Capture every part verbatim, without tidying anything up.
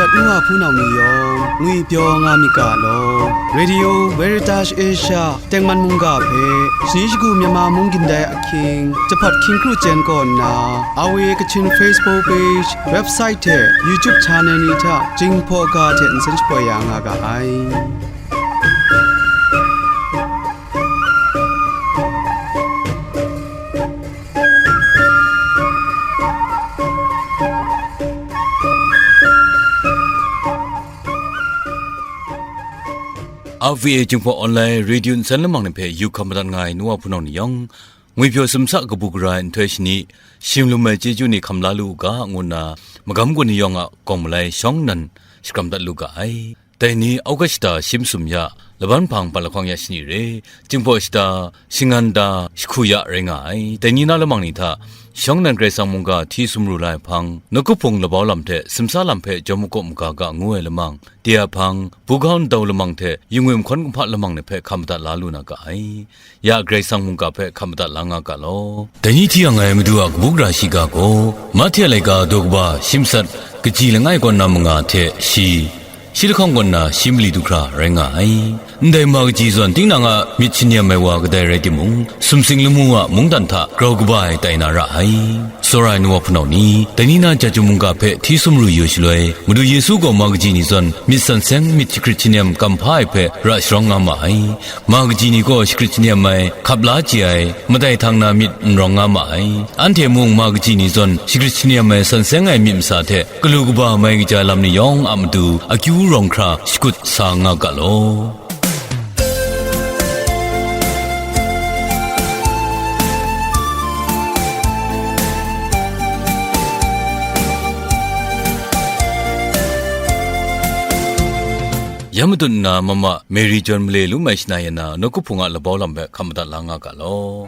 N wa hpunau ni yawng ngwipyaw nga myit ga law. Radio Veritas Asia tengman mungga hpe shani shagu Myanmar mung gindai ahkying, jahpat hkying kru chyen kaw nna, R V A Kachin Facebook page, website hte YouTube channel ni hta Jinghpaw ga hte nsen shapoi ya nga ga ai. R V A Jinghpaw Online Radio nsen lamang ni hpe yu hkam madat nga ai nu wa hpunau ni yawng, ngwipyaw sumsa kabu gara ai nhtoi shani, shim lum ai chyeju ni hkam la lu u ga, ngu nna magam gun ni yawng a kawng malai shawng nnan shakram dat lu ga ai. Dai ni Augusta shi masum ya, laban hpang pat lahkawng ya shani re, Jinghpaw shata, shingan da, shahku ya rai nga ai. Dai ni na lamang ni hta, shawng nnan Karai Kasang mungga hti sumru la ai hpang, nawku hpung labau lam hte simsa lam hpe jawm makaw maga ga ngu ai lamang, de a hpang, buga ndau lamang hte yingwi mahkawn kumhpa lamang ni hpe hkam madat la lu na ga ai. Ya Karai Kasang mungga hpe hkam madat la nga ga law. Dai ni hti yang ai Madu a kabu gara shiga gaw, Mahte a laika daw kaba shi matsat, kaji langai kaw na manga hte shi, shi lahkawng kaw na shi mali du hkra rai nga ai. Ndai ma kaji zawn tinang a myit shani-am ai wa kadai rai timung, sumsing lamu a mungdan hta grau kaba ai tai na ra ai. Tsawra ai nu wa hpunau ni, dai ni na Jahtum mungga hpe hti sumru yu shaloi, Madu Yesu gaw ma kaji ni zawn myit san seng myit shakrit shani-am kam hpa ai hpe ra sharawng nga ma ai. Ma kaji ni gaw shakrit shani-am ai, hkap la chye ai, madai htang na myit n rawng nga ma ai. Anhte mung ma kaji ni zawn shakrit shani-am ai san seng ai myit masa hte, kalu kaba mai kaja lam ni yawng a matu akyu rawng hkra shakut sa nga ga law. Ya matut nna mama Mary John male lu mai shana yan na, nawku hpung a labau lam hpe hkam madat la nga ga law.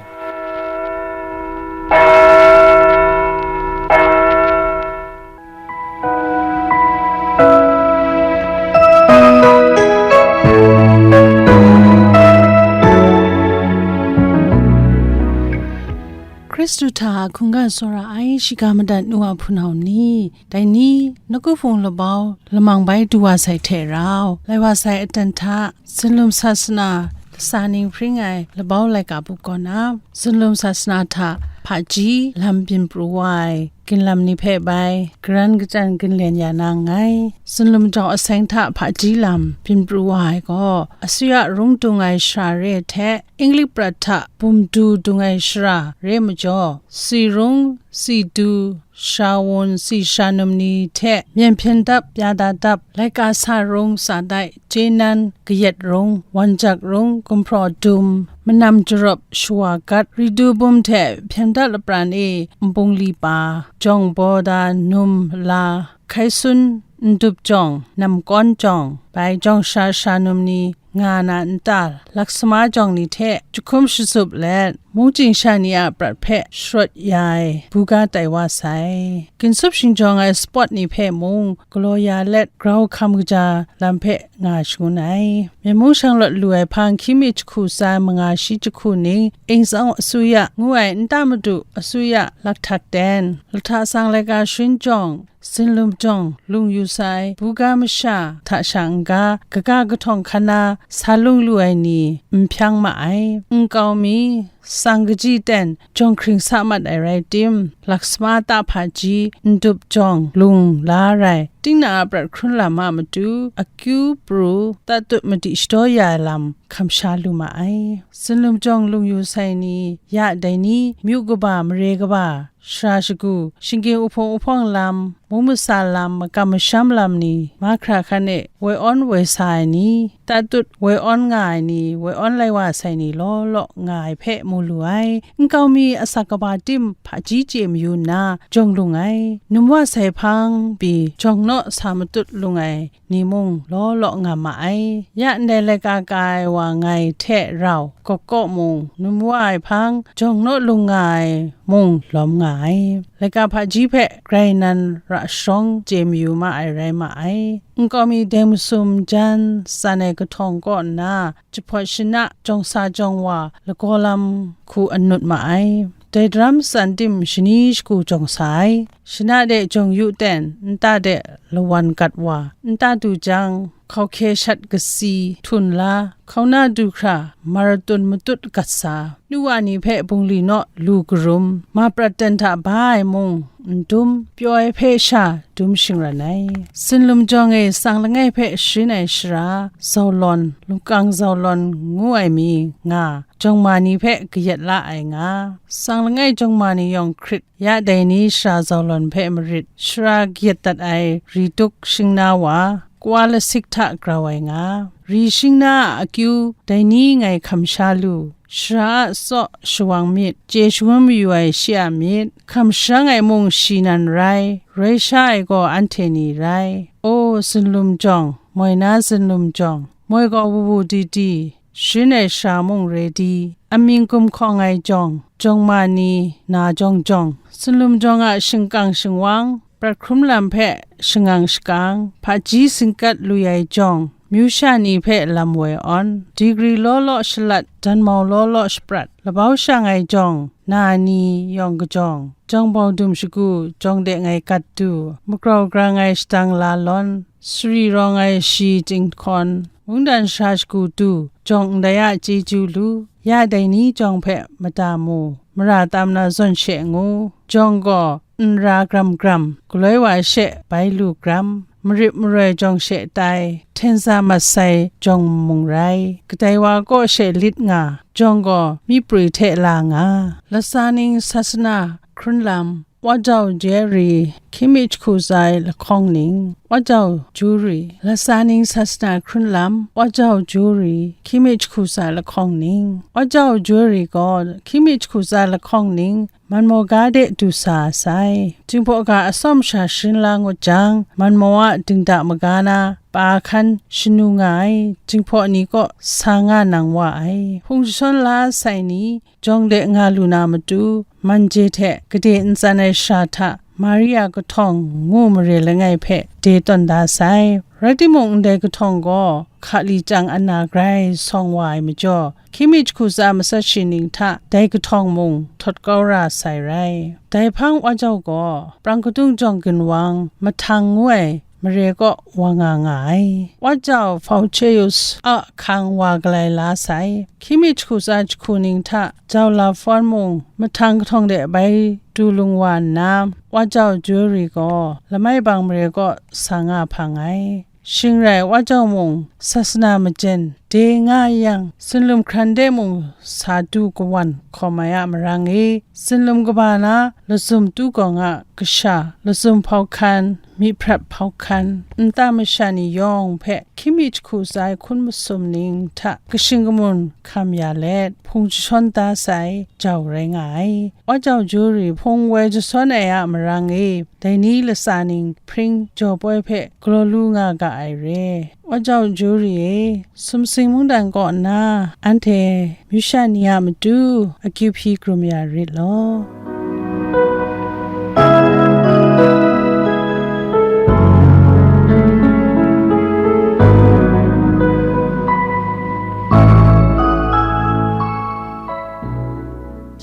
Hkristu hta hkungga tsawra ai shiga madat nu a hpunau ni, dai ni, nawku hpung labau lamang bai du wa sai hte rau, lai wa sai aten hta, Zinlum sasana kasa ning hpring ai labau laika bu kaw na, Zinlum sasana hta hpaji lam byin pru wa ai ginlam ni hpe bai garan kachyan ginlen ya na nngai. Zinlum jawng aseng hta hpaji lam byin pru wa ai gaw, asuya rung dung ai shara re hte, Inglik prat hta bum du dung ai shara re majaw, si rung, si du, sha wun, si sha num ni hte myen hpyen dap, ya da dap, laika sa rung, sa dai, chye nan, kayat rung, wan jak rung, gumhpraw dum, manam jarawp, shawa gat, ridu bum hte hpyen dat lapran e nbung li pa, jawng baw da, num, la, hkai sun, ndup jawng, namkawn jawng, bai jawng sha sha num ni, nga na nta, laksama jawng ni hte jahkum shatsup let, mungchying sha ni a prat hpe sharawt ya ai buga tai wa sai. Ginsup shingjawng ai spawt ni hpe mung galaw ya let, grau hkam kaja lam hpe nga shangun ai. Myen mung shanglawt lu ai hpang hkying mi jahku tsa manga shi jahku ning, Ingzang asuya ngu ai nta madu asuya lahtak ten, lahta sang laika sharin jawng, Zinlum jawng lung yu sai, buga masha hta sha n-ga, kaga kahtawng hkan na sa lung lu ai ni n hpyang ma ai. Nkau mi, sang kaji ten jawng hkring sa mat ai rai tim, laksama ta hpaji, ndup jawng lung la rai, tingna a prat hkrun lam a matu, akyu pru, tatut madi shadaw ya ai lam hkam sha lu ma ai. Zinlum jawng lung yu sai ni, ya dai ni, myu kaba, mare kaba, shara shagu, shinggyim uhpung uhpawng lam, mung masa lam, makam masham lam ni, mahkra hkan e woi awn woi sa ai ni, tatut woi awn nga ai ni, woi awn lai wa sai ni law law nga ai hpe mu lu ai. Nkau mi asak kaba tim hpaji chye mayu nna, jawng lung ai. Num wa sai hpang pyi, jawng naw sa matut lung ai ni mung law law nga ma ai. Ya ndai laika ka ai wa ngai hte rau gawk kaw mung, num wa ai hpang jawng naw lung nga ai mung lawm nga ai. Laika hpaji hpe grai nan ra sharawng chye mayu ma ai rai ma ai. Nkau mi deng masum jan tsan ai kahtawng kaw nna, jahpawt shana jawng sa jawng wa lagaw lam hku anut ma ai. Dai daram matsan tim shani shagu jawng sa ai. Shana de jawng yu ten, nta de lawan gat wa, nta du jang, hkau hkye shat kasi htum la, hkauna du hkra maratun matut gat sa, nu wa ni hpe bungli naw lu karum, ma prat ten hta ba ai mung n dum, pyaw ai hpe sha dum shingran ai. Sinlum jawng e sang langai hpe sharin ai shara, zaulawn, lungkang zaulawn ngu ai mi nga, jawng ma ni hpe kayat la ai nga. Sang langai jawng ma ni yawng hkrit, ya dai ni shara zaulawn hpe marit, shara kayat dat ai ri duk shingna wa, kawa lasik hta grau ai nga. Ri shingna a akyu, dai ni ngai hkam sha lu, shara a tsaw shawang myit, chye shangun mayu ai shi a myit, hkam sharang ai mung shi nan rai, rai sha ai gaw anhte ni rai. O, sinlum jawng, moi na sinlum jawng, moi gaw wuwu di di, sharin ai shara mung re di, amying gumhkawng ai jawng, jawng ma ni na jawng jawng, sinlum jawng a shingkang shingwang, prat hkrum lam hpe shangang shakang, hpaji singkat lu ai jawng, myu sha ni hpe lam woi awn, digri law law shalat, dan mau law law shaprat, labau shang ai jawng, na ni yawng kajawng, jawng bau dum shagu, jawng de ngai gat du, magrau grang ai shadang la lawn, sari rawng ai shi jinghkawn, mungdan sara shagu du, jawng ndai a chyeju lu, ya dai ni jawng hpe mada mu, mara tam na zawn she ngu, jawng gaw n ra gram gram, galoi wa she bai lu gram, marit maroi jawng she tai, hten sa mat sai jawng mung rai, kadai wa kaw she lit nga, jawng gaw myi prwi hte la nga, lasa ning sasana hkrun lam, Wa jau Jeri, hkying mi jahku tsa ai lahkawng ning, Wa jau Juri, lasa ning sasana hkrun lam, Wa jau Juri, hkying mi jahku tsa ai lahkawng ning, Wa jau Juri gaw, hkying mi jahku tsa ai lahkawng ning, manmaw ga de du sa sai. Jinghpaw ga atsawm sha sharin la ngut jang, manmaw a dingda maga na, pa hkan shanu nga ai, jinghpaw ni kaw sa nga nang wa ai. Hpung jashawn la sai ni, jawng de nga lu na matu, manje hte gade ntsan ai shara hta, Maria kahtawng ngu mare langai hpe de tawn da sai. Rai timung, ndai kahtawng gaw hkali chyang ana grai sawng wa ai majaw, hkying mi jahku tsa matsat shi ning hta dai kahtawng mung htawt kau ra sai rai. Dai hpang Wa jau gaw, prang kadung jawng ginwang mahtang ngu ai mare kaw wa nga nga ai. Wa jau Faucheus a hkang wa galai la sai. Hkying mi jahku tsa jahku ning hta jau Lafon mung mahtang kahtawng de bai du lung wa nna, Wa jau Juri gaw lamai bang mare kaw sa nga hpang ai. Shing rai, Wa jau mung sasana majen de nga yang, sinlum hkran de mung sa du kawan hkawm ai a marang e, sinlum kaba na lazum tu gawng a kasha, lazum hpau hkan, myi hprat hpau hkan, nta masha ni yawng hpe hkying mi jahku tsa ai hkun masum ning hta kashing kamun hkam ya let, hpung jashawn da sai jau rai nga ai. Wa jau Juri hpung woi jashawn ai a marang e, dai ni lasa ning hpring jaw poi hpe galaw lu nga ga ai re. Wa jau Juri e, sumsing mungdan kaw nna, anhte myu sha ni a matu akyu hpyi krum ya rit law.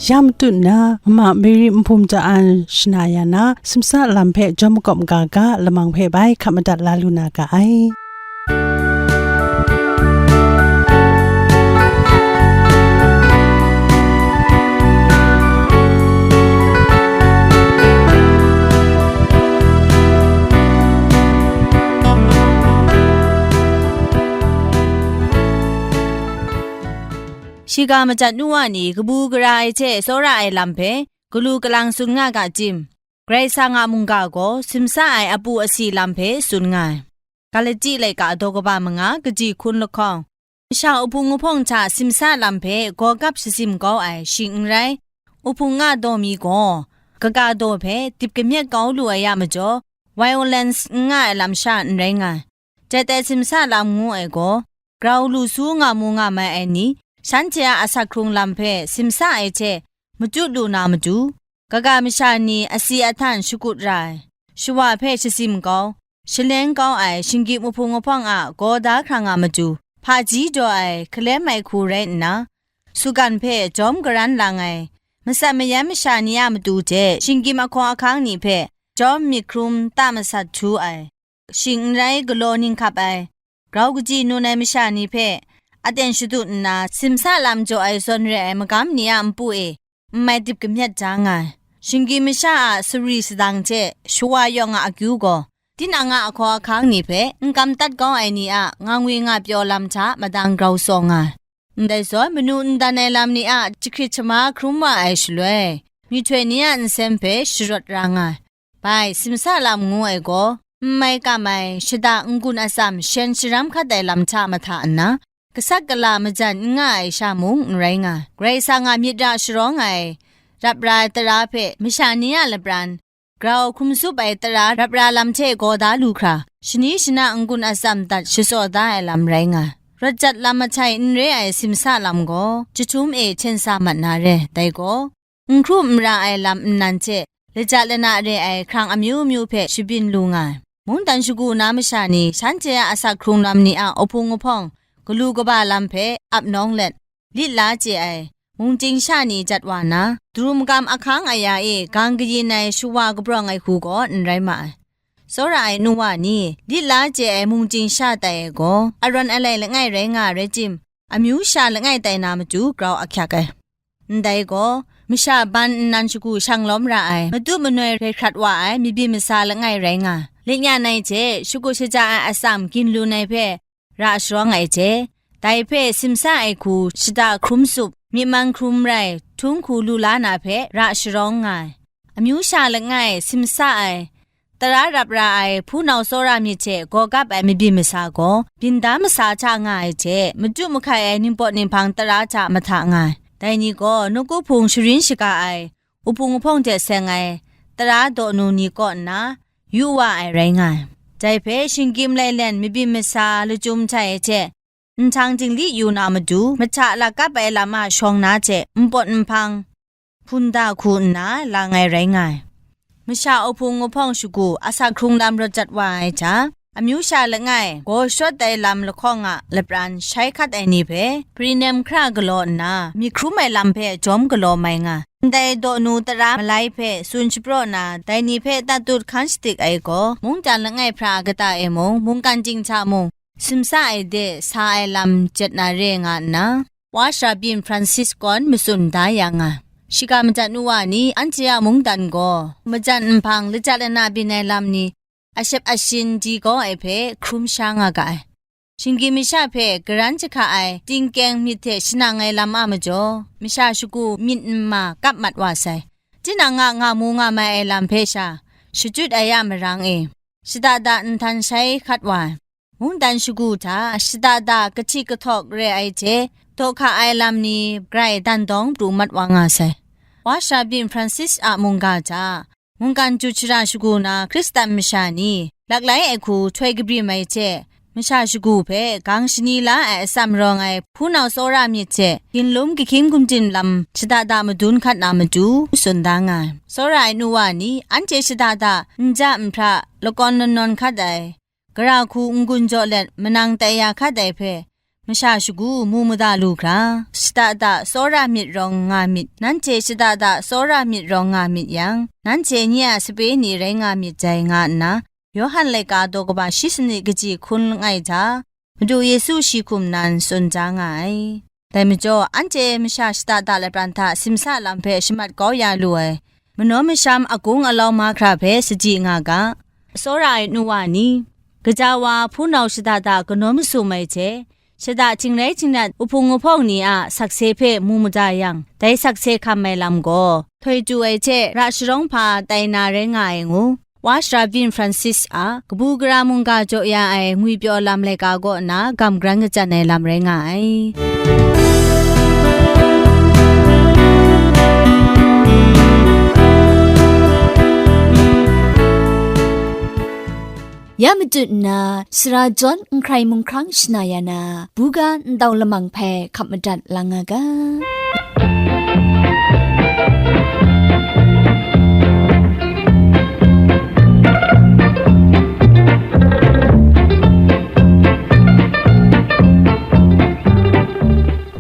Ya matut nna, mama Mary nbum ja an shana ya na, simsa lam hpe jawm makawp maga ga, lamang hpe bai hkap madat la lu na ga ai. Shiga majat nu wa ni kabu gara ai hte tsawra ai lam hpe galu kalang tsun nga ga tim, Karai Kasang a mungga gaw simsa ai apu asi lam hpe tsun nga ai. Galati laika daw kaba manga kaji hkun lahkawng, masha uhpung uhpawng hta simsa lam hpe gaw gap shasim kau ai, shing n rai, uhpung nga daw mi gaw, kaga daw hpe dip kamyet kau lu ai a majaw, violence n nga ai lam sha n rai nga ai. Jat ai simsa lam ngu ai gaw, grau lu su nga mu nga mai ai ni, shanhte a asak hkrung lam hpe simsa ai hte machyu lu na matu, kaga masha ni asi ahtan shakut ra ai, shawa hpe shasim kau, shaleng kau ai shinggyim uhpung uhpawng a gaw da hkra nga matu, hpaji daw ai hkalem ai hku rai nna, sugan hpe jawm karan lang ai, matsat mayan masha ni a matu hte shinggyim ahkaw ahkang ni hpe jawm myit hkrum ta masat htu ai, shing n rai galaw ninghkap ai, grau kaji nun ai masha ni hpe aten shadut nna, simsa lam jaw ai zawn re ai magam ni a npu e n mai dip kamyet ja nga ai. Shinggyim masha a sari sadang hte shawa yawng a akyu gaw, tinang a ahkaw ahkang ni hpe n kam tat kau ai ni a nga ngwi nga pyaw lam hta madang grau tsaw nga ai. Ndai zawn, manu n dan ai lam ni a jahkrit shama hkrum wa ai shaloi, myihtoi ni a nsem hpe sharawt ra nga ai. Bai, simsa lam ngu ai gaw, n mai kam ai, shada n-gun atsam shen sharam hkat ai lam hta mahta nna, gasat gala majan n nga ai sha mung n rai nga ai. Karai Kasang a myit ra sharawng ai, rap ra ai tara hpe masha ni a lapran, grau hkrum tsup ai tara rap ra lam hte gaw da lu hkra, shani shana n-gun atsam dat shatsaw da ai lam rai nga ai. Rawt jat lam ahtai n re ai simsa lam gaw, jahtum e hten sa mat na re, dai gaw, n hkru n ra ai lam nnan hte, laja lana re ai hkrang amyu myu hpe shabyin lu nga ai. Mungdan shagu na masha ni, shanhte a asak hkrung lam ni a uhpung uhpawng galu kaba lam hpe ap nawng let, lit la chye ai, mungchying sha ni jat wa na, daru magam ahkang aya e gang kayin ai shawa kabrawng ai hku gaw n rai ma ai. Tsawra ai nu wa ni, lit la chye ai mungchying sha tai ai gaw, arawn alai langai rai nga ai rai tim, amyu sha langai tai na matu grau ahkyak ai. Ndai gaw, masha ban nnan shagu shang lawm ra ai, matu manoi rai hkrat wa ai mabyin masa langai rai nga, lingyan ai hte shagu shaja ai atsam ginlun ai hpe ra sharawng ai hte, dai hpe simsa ai hku shada hkrum tsup, myit mang hkrum rai, htung hku lu la na hpe ra sharawng nga ai, amyu sha langai simsa ai, tara rap ra ai hpunau tsawra myit hte gaw gap ai mabyin masa gaw, byin da masa hta nga ai hte, madu mahkai ai ningpawt ninghpang tara hta mahta nga ai. Dai ni gaw nawku hpung sharin shaga ai, uhpung uhpawng hte seng ai, tara dawnu ni kaw nna, yu wa ai rai nga ai. Dai hpe shinggyim lailen mabyin masa lachyum htai hte, nhtang dingli yu na matu, mahta lakap ai lam a shawng na hte npawt nhpang hpun da hku nna lang ai rai nga ai. Masha uhpung uhpawng shagu asak hkrung lam rawt jat wa ai hta, amyu sha langai gaw shawt ai lam lahkawng a lapran shai hkat ai ni hpe, hpri nem hkra galaw nna, myit hkrum ai lam hpe jawm galaw mai nga. Ndai dawnu tara malai hpe tsun shapraw na, dai ni hpe tatut hkan shadik ai gaw, mungdan langai hpra kata e mung, mungkan ting hta mung, simsa ai de sa ai lam jet na re nga nna, Wa Sara Byin Francis kawn matsun da ya nga. Shiga madat nu wa ni anhte a mungdan gaw, majan nhpang lajat lana byin ai lam ni, ashep ashin di kau ai hpe hkrum sha nga ga ai. Shinggyim masha hpe garan jahka ai, tingkeng myit hte shanang ai lam a majaw, masha shagu myit nma kap mat wa sai. Tinang a nga mu nga mai ai lam hpe sha, shachyut ai a marang e, shada da nhtan shai hkat wa ai. Mungdan shagu hta shada da kahti kahtawk re ai hte, daw hka ai lam ni grai dan dawng pru mat wa nga sai. Wa Sara Byin Francis a mungga hta, mungkan jut shara shagu na Hkristan masha ni, laklai ai hku htoi kabrim ai hte, masha shagu hpe gang shani la ai atsam rawng ai hpunau tsawra myit hte, ginlum kahkying gumdim lam shada da madun hkat na matu, tsun da nga ai. Tsawra ai nu wa ni, anhte shada da nja nhpra lakawn lanawn hkat ai, gara hku n-gun jaw let manang tai ya hkat ai hpe, masha shagu mu mada lu hkra, shada da tsawra myit rawng nga myit, nanhte shada da tsawra myit rawng nga myit yang, nanhte nye a sape ni rai nga myit dai, nga nna, Yawhan laika daw kaba shi sanit kaji hkun langai hta, Madu Yesu shi hkum nan tsun ja nga ai. Dai majaw, anhte masha shada da lapran hta simsa lam hpe shamat kau ya lu ai, manaw masham agung alau mahkra hpe sadi nga ga. Tsawra ai nu wa ni, gaja wa hpunau shada da kanawn masum ai hte, shada htingrai htingnat uhpung uhpawng ni a sakse hpe mu mada yang, dai sakse hkam ai lam gaw, htoi tu ai hte ra sharawng hpa tai na rai nga ai ngu, Wa Sara Byin Francis a kabu gara mungga jaw ya ai ngwipyaw lam laika kaw na gam garan kachyan ai lam rai nga ai. Ya matut nna, sara jawn n hkrai mung hkrang shana ya na, buga ndau lamang hpe hkap madat lang nga ga.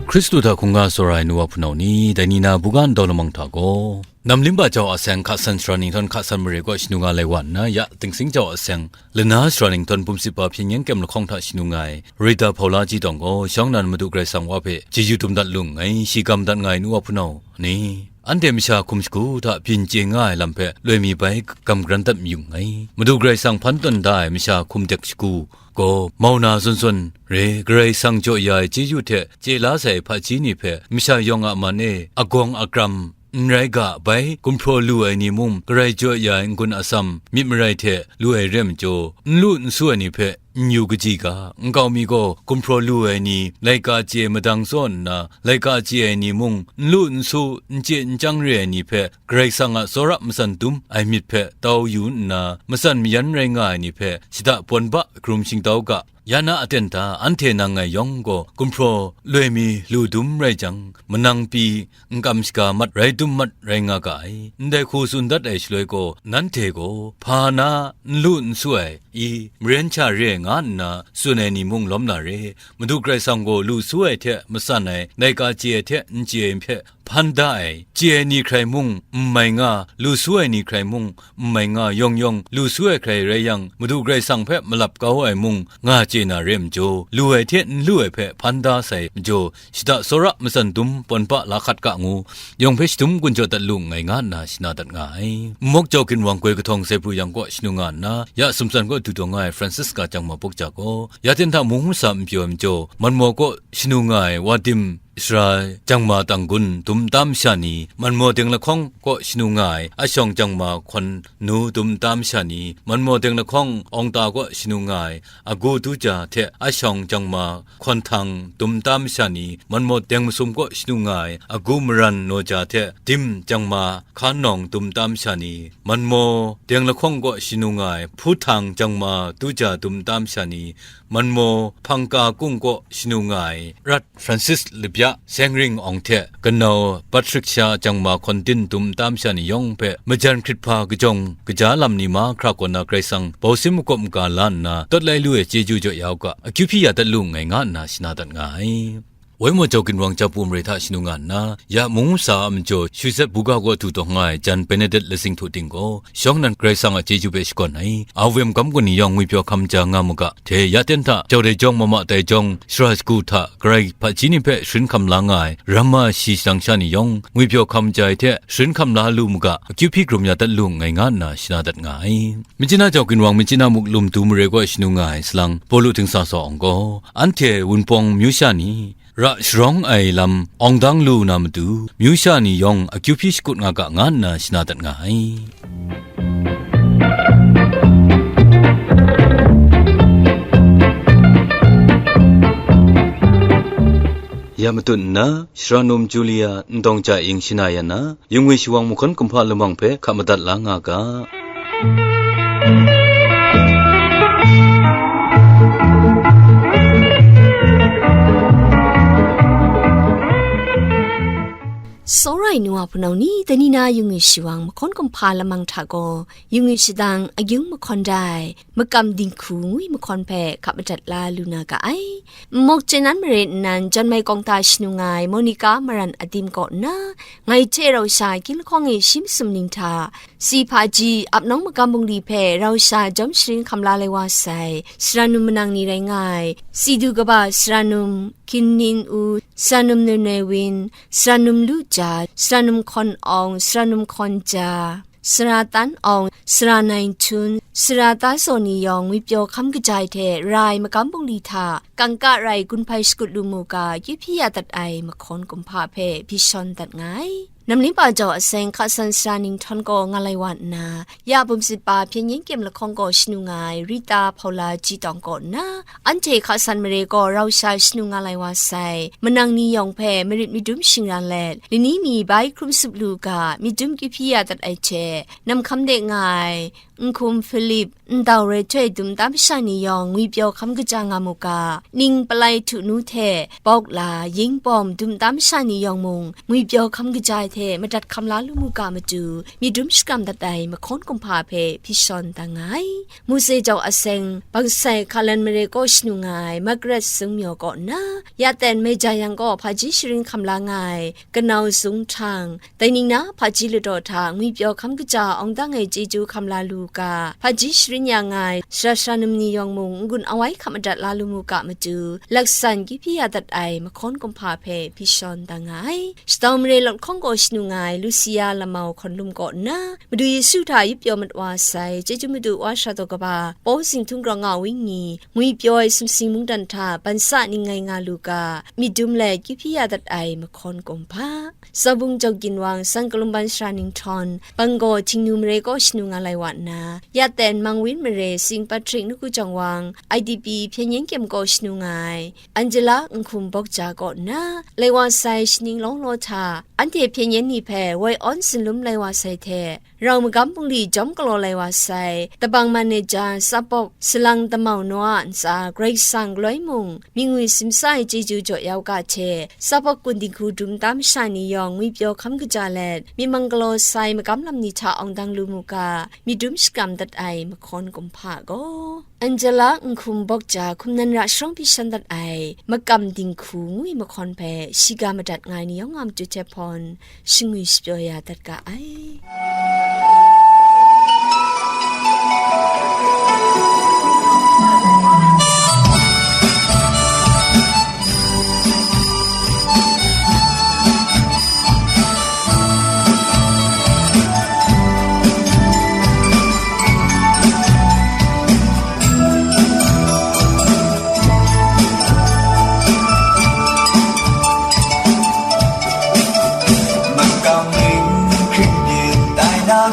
Hkristu hta hkungga tsawra ai nu wa hpunau ni, dai ni na buga ndau lamang hta gaw, Namlimba jau a seng hka san sara ninghtawng hka san mare kaw shanu nga lai wa nna, ya Tingsing jau a seng lana sara ninghtawng bum sit pa hpyen yen kyem lahkawng hta shanu nga ai Rita Hpaula Ji Tawng gaw, shawng nnan Madu Karai Kasang wa hpe chyeju dum dat lu nngai, shi gam dat nga ai nu wa hpunau ni, anhte masha hkum shagu hta byin chye nga ai lam hpe loi mi bai gam garan dat mayu nngai. Madu Karai Kasang hpan tawn da ai masha hkum dek shagu gaw, mau na zawn zawn re, Karai Kasang jaw ya ai chyeju hte chye la sai hpaji ni hpe masha yawng a man e agawng agram n rai ga, bai gumhpraw lu ai ni mung, Karai jaw ya ai n-gun atsam myit marai hte lu ai re ai majaw, n lu n su ai ni hpe n yu kaji ga, nkau mi gaw gumhpraw lu ai ni, laika chye madang tsaw nna, laika chye ai ni mung, n lu n su, n chye n chyang re ai ni hpe, Karai Kasang a tsawra matsan dum ai myit hpe tau yu nna, matsan mayan rai nga ai ni hpe shada pawn ba hkrum shingtau ga, ya na aten hta anhte nang ngai yawng gaw gumhpraw loi mi lu dum rai jang, manang pyi n kam shaga mat rai dum mat rai nga ga ai. Ndai hku tsun dat ai shaloi gaw, nanhte gaw hpa na n lu n su ai i, maren sha re ai nga nna tsun ai ni mung lawm na re. Madu Karai Kasang gaw lu su ai hte matsan ai, laika chye ai hte n chye ai hpe hpan da ai, chye ai ni hkrai mung n mai nga, lu su ai ni hkrai mung n mai nga, yawng yawng lu su ai hkrai rai yang, Madu Karai Kasang hpe malap kau ai mung nga chye na re ai majaw, lu ai hte n lu ai hpe hpan da sai majaw, shada tsawra matsan dum pawn pa la hkat ga ngu, yawng hpe shadum gun jaw dat lu nngai nga nna shana dat nga ai. Nmawk jau ginwang goi kahtawng Zaipru yang kaw shanu nga nna, ya sumtsan kaw du taw nga ai Francisca Jangma Bukja gaw, ya ten hta mung masa n pyaw ai majaw, Manmaw kaw shanu nga ai Wadim sara Jangma Tanggun dum tam sha ni, Manmaw Deng lahkawng kaw shanu nga ai Ashawng Jangma Hkawn nu dum tam sha ni, Manmaw Deng lahkawng Awngta kaw shanu nga ai Agu Duja hte Ashawng Jangma Hkawn Htang dum tam sha ni, Manmaw Deng masum kaw shanu nga ai Agu Maran Nawja hte Dim Jangma Hkan Nawng dum tam sha ni, Manmaw Deng lahkawng kaw shanu nga ai Hpu Htang Jangma Duja dum tam sha ni, Manmaw Hpangka Kung kaw shanu nga ai Rat Francis Labya Seng Ring Awng hte kanau Patricia Jangma Hkawn Din dum tam sha ni yawng hpe majan hkrit hpa kajawng kaja lam ni mahkra kaw na Karai Kasang bausim makawp maga la nna, tawt lai lu ai chyeju jaw ya u ga, akyu hpyi ya dat lu nngai nga nna shana dat nga ai. Woi maw jau ginwang japu mare hta shanu nga nna, ya mung masa a majaw Shuzet buga kaw du taw nga ai jan Benedet lazing htu ting gaw, shawng nnan Karai Kasang a chyeju hpe shakawn ai, a wem gam gun ni yawng ngwipyaw hkam ja nga mu ga, hte ya ten hta jau dai jawng mama tai jawng, shara shagu hta Karai hpaji ni hpe sharin hkam la nga ai ramma shi shadang sha ni yawng, ngwipyaw hkam ja ai hte sharin hkam la lu mu ga, akyu hpyi hkrum ya dat lu nngai nga nna shana dat nga ai. Myitkyina jau ginwang Myitkyina muk lum du mare kaw shanu nga ai salang, Pawlu dingsa sa awng gaw, anhte Wunpawng myu sha ni, ra sharawng ai lam awng dang lu na matu, myu sha ni yawng akyu hpyi shakut nga ga, nga nna shana dat nga ai. Ya matut nna, Sharanum Julia Ndawng Ja Ing shana ya na, yungwi shawang mahkawn kumhpa lamang hpe hka madat la nga ga. Tsawra ai nu wa hpunau ni, dai ni na yungwi shawang mahkawn kumhpa lamang hta gaw, yungwi shadang agyung mahkawn da ai, makam dinghku ngwi mahkawn hpe hka madat la lu na ga ai. Nmawk chyenan mare nnan, Janmai kawng hta shanu nga ai Monica Maran Adim kaw nna, ngai hte rau sha ginlahkawng e shi masum ning hta, si hpaji ap nawng magam bungli hpe rau sha jawm sharin hkam la lai wa sai, Saranum manang ni rai nga ai, si du kaba Saranum Ginning U, Saranum Nunewin, Saranum Luja, Saranum Hkawn Awng, Saranum Hkawn Ja, Sara Tan Awng, Sara Nai Htun, Sara Ta Zaw ni yawng ngwipyaw hkam kaja ai hte ra ai magam bungli hta, kangka rai gun hpai shakut lu mu ga, akyu hpyi ya dat ai mahkawn kumhpa hpe hpyi shawn dat nga ai. Namlimpa jau a seng hka san sara ninghtawng gaw nga lai wa nna, ya bum sit pa hpyen yen kyem lahkawng gaw shanu nga ai Rita Hpaula Ji Tawng kaw nna, anhte hka san mare gaw rau sha shanu nga lai wa sai, manang ni yawng hpe marit madum shingran let, lani mi bai hkrum sup lu ga, myit dum kyu hpyi ya dat ai hte, Nam Hkam de nga ai Nhkum Hpilip, ndau rai htoi dum tam sha ni yawng ngwipyaw hkam kaja nga mu ga, ning palai htu nu hte bawk la, yingpawm dum tam sha ni yawng mung ngwipyaw hkam kaja ai hte madat hkam la lu mu ga matu, myit dum shakram dat ai mahkawn kumhpa hpe hpyi shawn da nga ai. Mose jau aseng, Bangsai Hkalan mare kaw shanu nga ai Margaret Sungmyaw kaw nna, ya ten Mei Ja Yang kaw hpaji sharin hkam la nga ai Kanau Sung Htang, dai ning na hpaji ladaw hta ngwipyaw hkam kaja awng dang ai chyeju hkam la lu ga, hpaji sharin ya nga ai sara sara num ni yawng mung n-gun awai hkap madat la lu mu ga matu, laksan kyu hpyi ya dat ai mahkawn kumhpa hpe hpyi shawn da nga ai. Shadau mare Lawt Hkawng kaw shanu nga ai Lucia Lamau Hkawn Lum kaw nna, Madu Yesu hta yup pyaw mat wa sai, chyeju madu wa sha taw kaba, Paw Zinghtung Grau Nga Wing ni, ngwipyaw ai sumsing mungdan hta ban sa ning ngai nga lu ga, myit dum let kyu hpyi ya dat ai mahkawn kumhpa. Sabung Jau Ginwang, San Kalumban Sara Ninghtawn, Banggaw Htingnu mare kaw shanu nga lai wa nna, ya ten Mangwin mare Sing Patrick Nuku Jawng Wang, I D P Hpyen Yen Kyem kaw shanu nga ai, Angela Nhkum Bawk Ja kaw nna, lai wa sai shaning law law hta, anhte Hpyen Yen ni hpe woi awn sinlum lai wa sai hte, rau magam bungli jawm galaw lai wa sai, Tabang Manager Sapawk Salang Tamau Noa a ntsa Karai Kasang galoi mung, myit ngwi simsa ai chyeju jaw ya u ga hte, Sapawk kun dinghku dum tam sha ni yawng ngwipyaw hkam kaja let, myit mang galaw sai magam lam ni hta awng dang lu mu ga, myit dum shakram dat ai mahkawn kumhpa gaw, Angela Nhkum Bawk Ja hkum nan ra sharawng hpyi shawn dat ai makam dinghku ngu ai mahkawn hpe shiga madat nga ai ni yawng a matu hte hpawn shingwi shapyaw ya dat ga ai. Makam ning hkring byin tai na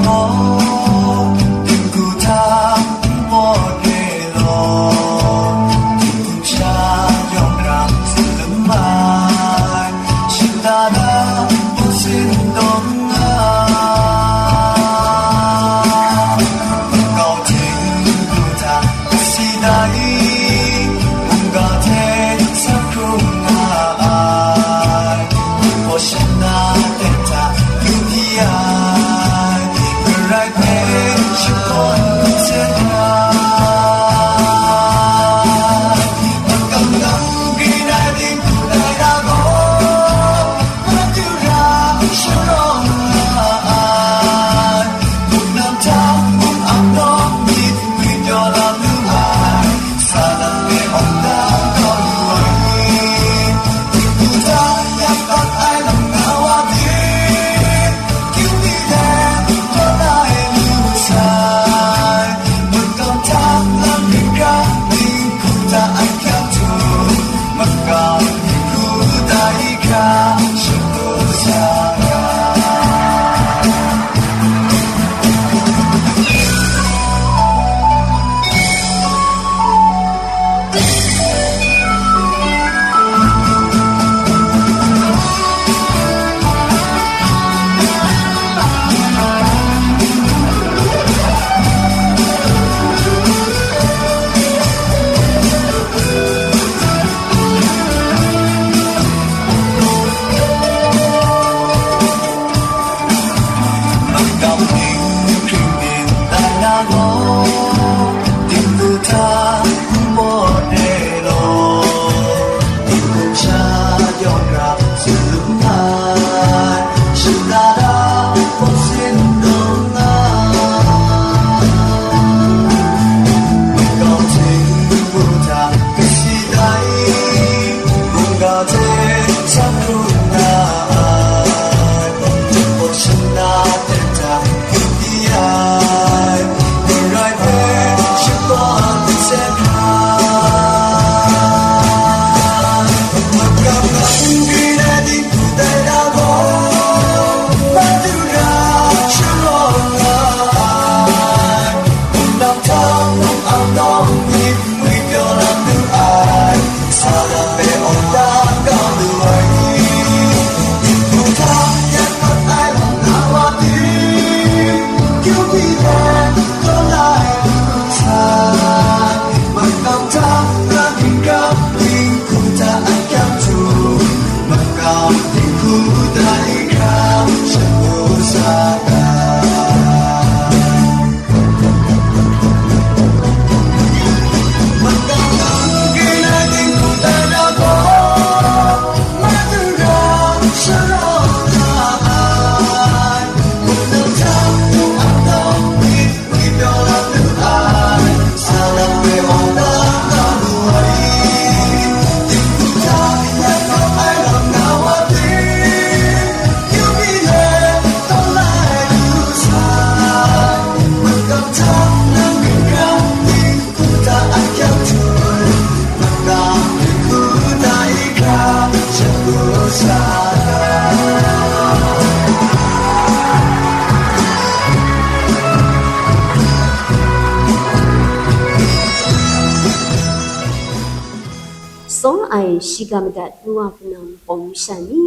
Shiga madat nu wa hpunau pawng masha ni,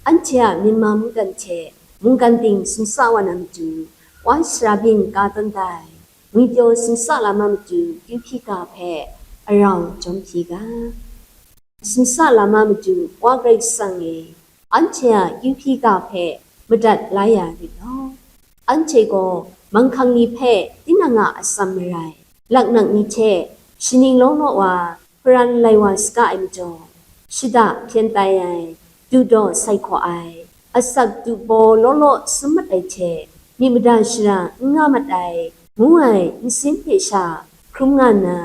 anhte a Myanmar mungdan hte mungkan ting simsa wa na matu, wa sara byin ka tawn dai, ngwipyaw simsa lam a matu kyu hpyi ga hpe arau jawm hpyi ga. Simsa lam a matu Wa Karai Kasang e, anhte a kyu hpyi ga hpe madat la ya rit law, anhte gaw manghkang ni hpe tinang a atsam marai, laknak ni hte shaning law law wa hparan lai wa saga ai majaw, shada hpyen tai ai, dudaw sai hkaw ai, asak dubaw law law sum mat ai hte, myit mada shara n nga mat ai, ngu ai nsin hte sha hkrum nga nna,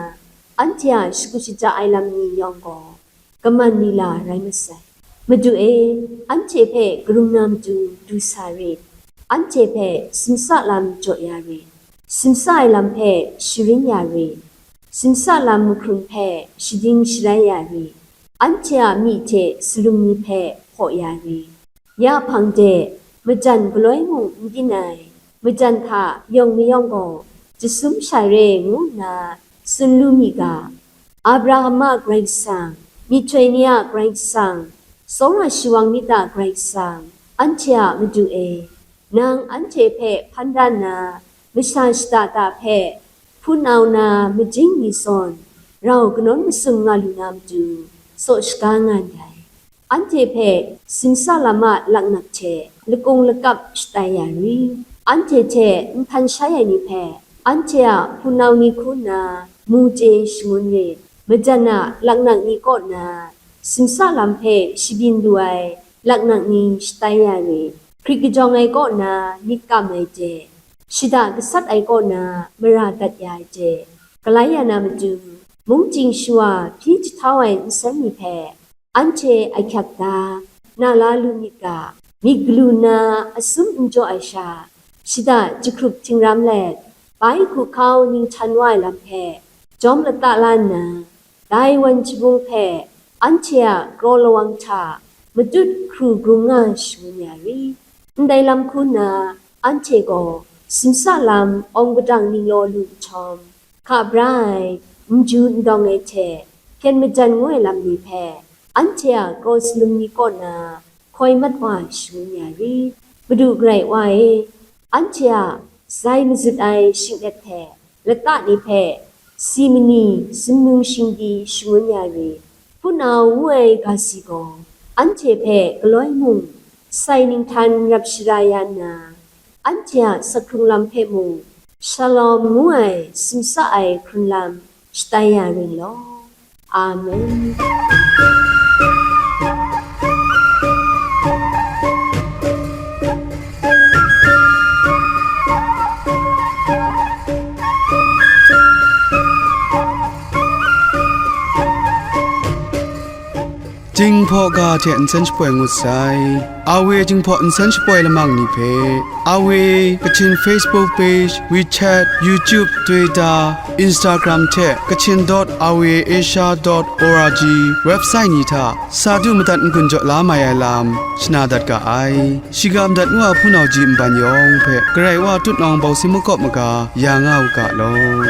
anhte a shagu shaja ai lam ni yawng gaw, kaman lila rai masai. Madu e, anhte hpe karung na matu du sa rit, anhte hpe simsa lam jaw ya rit, simsa ai lam hpe sharin ya rit, simsa lam mahkrun hpe shading sharai ya rit, anhte a myi hte salum ni hpe hpaw ya rit. Ya hpang de, majan galoi mung n byin ai, majan hta yawng mayawng gaw jasum sha re ngu nna tsun lu mi ga. Abraham a Karai Kasang, myihtoi ni a Karai Kasang, tsawra shawang myit a Karai Kasang, anhte a Madu e, nang anhte hpe hpan dan na masha shada da hpe hpunau na majing mi zawn, rau kanawn masum nga lu na matu, tsaw shaga nga ndai. Anhte hpe simsa lam a laknak hte lakung lakap shatai ya ri, anhte hte nhpan shai ai ni hpe, anhte a hpunau ni hku nna mu chye shangun rit, majan a laknak ni kaw na simsa lam hpe shabyin lu ai laknak ni shatai ya rit, hkrit kajawng ai kaw na myit kam ai hte, shada gasat ai kaw na mara dat ya ai hte, galai ya na matu, mungchying shawa hpyi jahtau ai nsen ni hpe, anhte ahkyak da, na la lu myit ga, myit galu nna asum n jaw ai sha, shada jahkrup htingram let, bai hku hkau ninghtan wa ai lam hpe, jawm lata la nna, dai wan jabung hpe anhte a kraw lawang hta matut hkru grung nga shangun ya ri. Ndai lam hku nna, anhte gaw simsa lam awng padang ninglaw lu nhtawm, hka bra ai, n ju n dawng ai hte hpyen majan ngu ai lam ni hpe, anhte a kraw salum ni kaw na hkoi mat wa shangun ya ri. Madu Karai Wa e, anhte a zai mazut ai shinglet hte lata ni hpe si mani sumnung shingdi shangun ya ri. Hpunau ngu ai ga si gaw, anhte hpe galoi mung sai ninghtan rap shara ya nna, anhte a sakhkrung lam hpe mung, Shalom ngu ai simsa ai hkrun lam shatai ya ring law. Amen. Jinghpaw ga hte nsen shapoi ngut sai. Awe Jinghpaw nsen shapoi lamang ni hpe, Awe Kachin Facebook page, WeChat, YouTube, Twitter, Instagram hte Kachin dot awe asia dot org website ni hta sa du madat n-gun jaw la mai ai lam shana dat ga ai. Shiga madat ngu a hpunau ji nban yawng hpe Karai Wa tutnawng bawsi makawp maga ya nga u ga law.